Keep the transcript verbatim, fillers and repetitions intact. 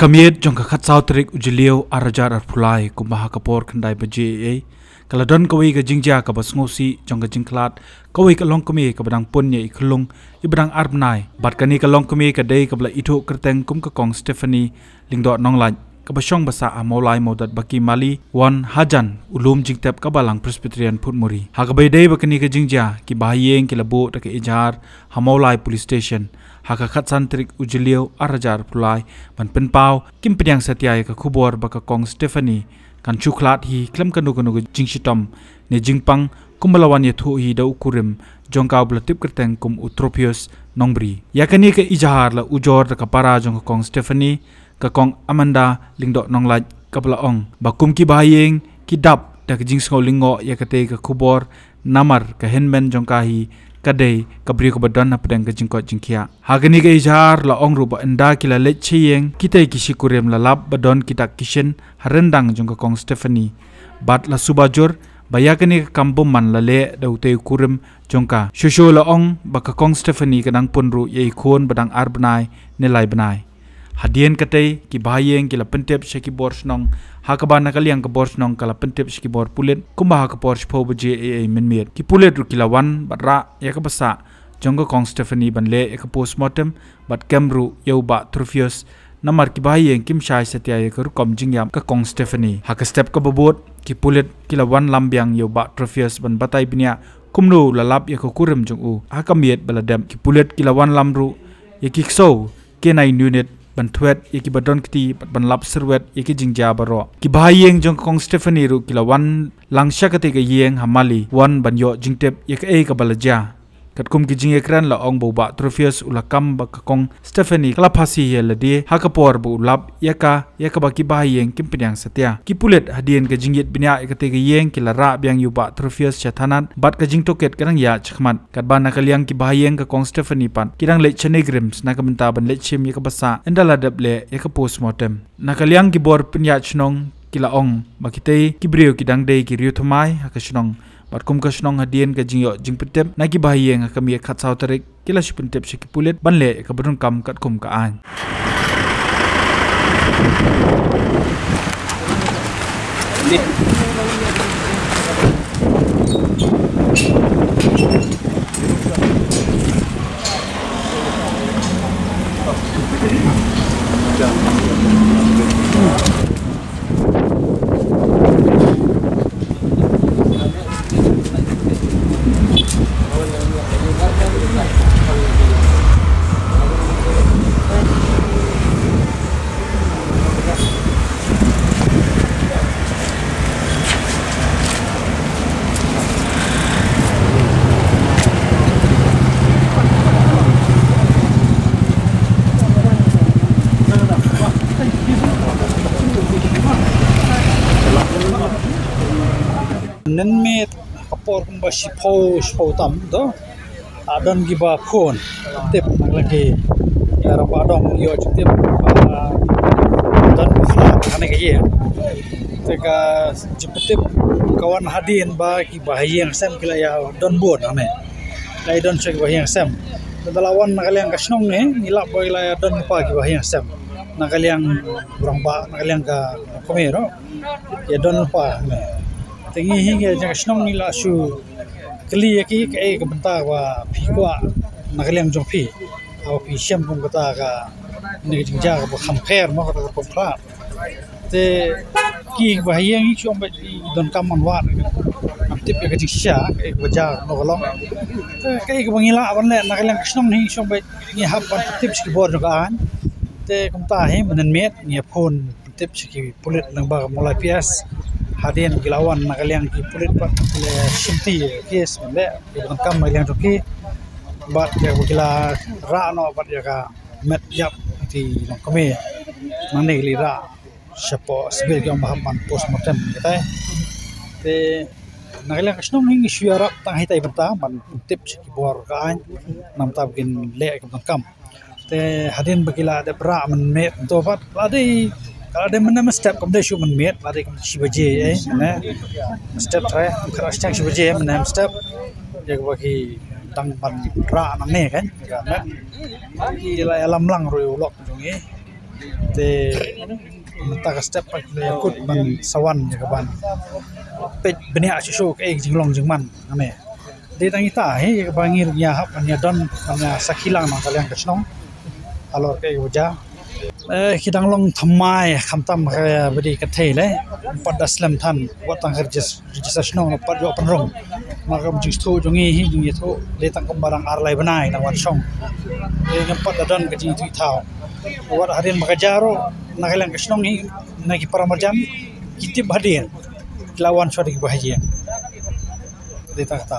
Ka miet jong ka khatsaw tarik u Jylliew ar hajar arphew lai, kumba ha ka por khyndai baje eiei, ka la don kawei ka jingjia kaba sngewsih jong ka jingkhlad kawei ka longkmie kaba dang pun ïa i khyllung iba dang ar bnai. Bad kane ka longkmie ka dei kaba la ithuh kyrteng kum ka Kong Stephanie Lyngdoh Nonglait, kaba shong ba sah ha Mawlai Mawdatbaki Mali, Won hajan u lum jingtep ka Balang Presbyterian Phutmuri. Ha kaba ïadei bad kane ka jingjia, ki bahaïing ki la buh da ka ejhar ha Mawlai Police Station ha ka khatsan tarik u Jylliew ar hajar arphew lai ban pynpaw kim pdiang satia ïa ka khubor ba ka Kong Stephanie kan shu khlad hi khlem kano kano ka jingshitom ne jingpang, kumba la wan ïathuh hi da u kurim jong ka uba la tip kyrteng kum u Tropius Nongbri. Ïa kane ka ejhar la ujor da ka para jong ka Kong Stephanie, ka Kong Amanda Lyngdoh Nonglait, kaba la ong ba kum ki bahaïing ki dap da ka jingsngew lyngngoh ïa katei ka khubor, namar ka hynmen jong ka hi ka dei ka briew kaba don hapdeng ka jingkoit jingkhiah. Ha kane ka ejhar la ong ruh ba ynda ki la leit sha ïing kitei ki shikurim, la lap ba don ki dak ki shin ha ryndang jong ka Kong Stephanie. Bad la suba jur ba ïa kane ka kam bymman la leh da utei u kurim jong ka. Shuh shuh la ong ba ka Kong Stephanie ka dang pun ruh ïa i khun ba dang ar bnai ne lai bnai. Hadien katei, ki bahaïing ki la pyntip sha ki bor shnong, ha kaba na ka liang ka bor shnong ka la pyntip sha ki bor pulit kumba ha ka por shiphew baje eiei mynmiet. Ki pulit ruh ki la wan bad rah ïa kaba sah jong ka Kong Stephanie ban leh ïa ka postmortem bad kem ruh ïa u Bah Tropius, namar ki bahaïing kim shai satia ïa ka rukom jingïap ka Kong Stephanie. Ha ka step kaba bud, ki pulit ki la wanlam biang ïa u Bah Tropius ban batai bniah kumno u la lap ïa ka kurim jong u ha ka miet ba la dep. Ki pulit ki la wanlam ruh ïa ki ksew K nine unit ban thwet ïa kiba don kti bad ban lap syrwet ïa ki jingjia baroh. Ki bahaïing jong ka Kong Stephanie ruh ki la wan lang sha katei ka ïing ha Mali, wan ban ïoh jingtip ïa kaei kaba la jia. Katkum ki jingïakren la ong ba u Bah Tropius u la kam ba ka Kong Stephanie ka la phasi ïa lade ha ka por ba u lap ïa ka, ïa kaba ki bahaïing kim pdiang satia. Ki pulit hadien ka jingïit bniah ïa katei ka ïing ki la rah biang ïa u Bah Tropius sha thanat bad ka jingtohkit ka dang ïaid shakhmat. Katba na ka liang ki bahaïing ka Kong Stephanie pat ki dang leit sha NEIGRIHMS na ka bynta ban leit shim ïa kaba sah ynda la dep leh ïa ka postmortem. Na ka liang ki bor pynïaid shnong ki la ong ba kitei ki briew ki dang dei ki riew thymmai ha ka shnong. Bad kum ka shnong, hadien ka jingïoh jingpyntip na ki bahaïing ha ka miet khatsaw tarik, ki la shu pyntip sha ki pulit ban leh ïa kaba donkam katkum ka aiñ. Mynmiet ka por kumba shiphew, shiphew tam to, ah, don kiba phone tip na ka liang ki, ïa, rangbah dong ïoh jingtip ba don ba khlad kane ka ïing. Te ka jingpyntip ka wan hadien ba ki bahaïing sem ki la ïa don bun hangne. La ïa don sha ki bahaïing sem. Te da la wan na ka liang ka shnong ne, ngi lap ba ki la ïa don lypa ki bahaïing sem. Na ka liang u rangbah, na ka liang ka kmie ruh ïa don lypa hangne. Te ngi hi ngi ïa ka shnong ngi la shu kylli ïa ki, kaei ka bynta ba phi kwah na ka liang jong phi, haba phi shem kum kata ka, ne ka jingjia kaba kham pher mo, kata ka rukom khlad. Te ki bahaïing ngi shu ong ba i donkam ban wad, ban tip ïa ka jingshisha, kaei kaba jia, kumno ka long. Te kaei kaba ngi lah ban leh na ka liang ka shnong hi, ngi shu ong ba ngi hap ban tip sha ki bor jong ka aiñ. Te kumta hi mynmiet ngi ïa phone tip sha ki pulit lyngba ka Mawlai P S. Hadien ki la wan na ka liang ki pulit pat ki la shimti ïa ka case ban leh ïa ba donkam na ka liang jong ki. Bad ïa ba ki la rah noh bad ïa ka met ïap ki longkmie. Nangne ki la rah shapoh civil, ki ong ba hap ban postmortem katai. Te na ka liang ka shnong hi ngi shu ïarap tang ha itai i bynta ban tip sha ki bor ka aiñ, namar ba kin leh ïa ka ba donkam. Te hadien ba ki la dep rah mynmiet to pat, la dei, ka la dei mynne mynstep, kam dei shu mynmiet, la dei kum shi baje, eh, mynne mynstep, tre, kum khadar shiteng shi baje mynne mynstep. Ïa kaba ki dang ban rah nangne kan, ka met. Ki la ïalam lang ruh ïa u lok jong ngi. Te mynta ka step pat la ïakut ban sa wan ïa ka ban peit bniah shuh shuh kaei ka jinglong jingman. Ane dei tang ita hi ïa ka ba ngi ruh ngi ïa hap ban ïa don ban ïa sakhi lang na ka liang ka shnong halor kaei kaba jia. Eh, ki dang long thymmai khamtam ka ba dei ka thei le. Pat da slem than wat tang ka regis- register shnong, pat ïoh pynrung. Ma ka jingsngewthuh jong ngi hi, jong ngi ïathuh dei tang kumba dang ar lai bnai dang wan shong. Dei ngam pat da don ka jingïathuh thaw. Wat hadien ba ka jia ruh na ka liang ka shnong hi, na ki para marjan ki tip hadien, ki la wan shuwa da ki ba haji. Dei tang kata.